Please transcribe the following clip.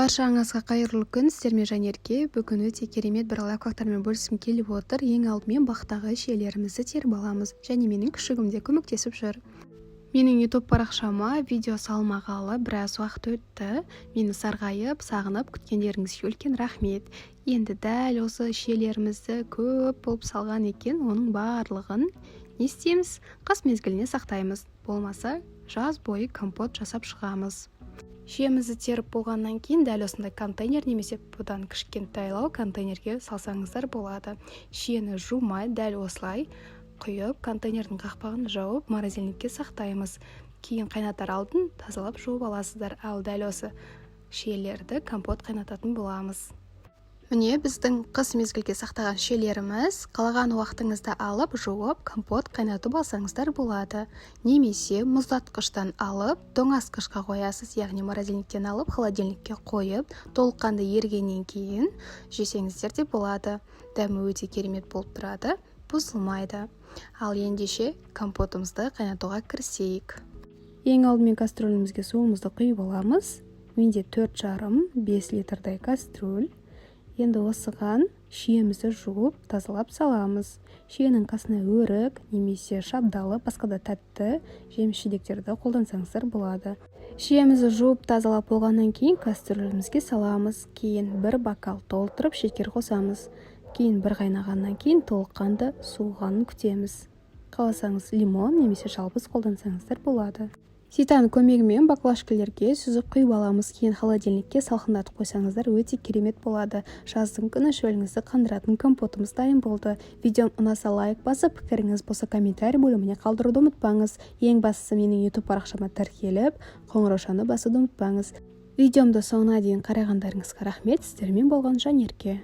Баршаңызға қайырлы күн! Сіздермен Жанерке. Бүгін өте керемет бір лайфхактармен бөліскім келіп отыр. Ең алдымен бақтағы шиелерімізді теріп аламыз және менің күшігім де көмектесіп жүр. Менің YouTube парақшама видео салмағалы біраз уақыт өтті. Мені сарғайып, сағынып күткендеріңізге үлкен рахмет. Енді дәл осы шиелерімізді көп болып салған екен, оның барлығын не істейміз? Қыс мезгіліне сақтаймыз, болмаса жаз бойы компот жасап шығамыз. Шиемізді теріп болғаннан кейін дәл осындай контейнер немесе бұдан кішкентайлау контейнерге салсаңыздар болады. Шиені жумай, дәл осылай құйып, контейнердің қақпағын жауып, морозильникке сақтаймыз. Кейін қайнатар алдын тазалап, жуып аласыздар. Ал дәл осы шиелерді компот қайнататын боламыз. Міне, біздің қыс мезгілге сақтаған шиелеріміз. Қалаған уақытыңызда алып, жуып, компот қайнатып алсаңыздар болады немесе мұздатқыштан алып, тоңазытқышқа қоясыз, яғни морозильниктен алып, холодильникке қойып, толыққанды ерігеннен кейін жесеңіздер де болады. Дәмі өте керемет болып тұрады, бұзылмайды. Ал ендеше компотымызды қайнатуға кірісейік. Ең алдымен кастрюлімізге суымызды құйып аламыз. Менде 4,5-5 литрдай кастрюль. Енді осыған шиемізді жуып, тазалап саламыз. Шиенің қасына өрік немесе шабдалы, басқа да тәтті жеміс жидектерді қолдансаңыздар болады. Шиемізді жуып, тазалап болғаннан кейін кастрюлімізге саламыз. Кейін бір бокал толтырып шекер қосамыз. Кейін бір қайнағаннан кейін толыққанды суығанын күтеміз. Қаласаңыз, лимон немесе жалбыз қолдансаңыздар болады. Ситаның көмегімен баклажкалерге сүзіп құйып аламыз. Кейін холодильникке салқындатып қойсаңыздар, өте керемет болады. Жаздың күні шөліңізді қандыратын компотымыз дайын болды. Видеом ұнаса, лайк басып, пікіріңіз болса, комментарий бөліміне қалдыруды ұмытпаңыз. Ең бастысы, менің YouTube парақшама тіркеліп, қоңыраушаны басуды ұмытпаңыз. Видеомды соңына дейін қарағандарыңызға рахмет. Сіздермен болған Жанерке.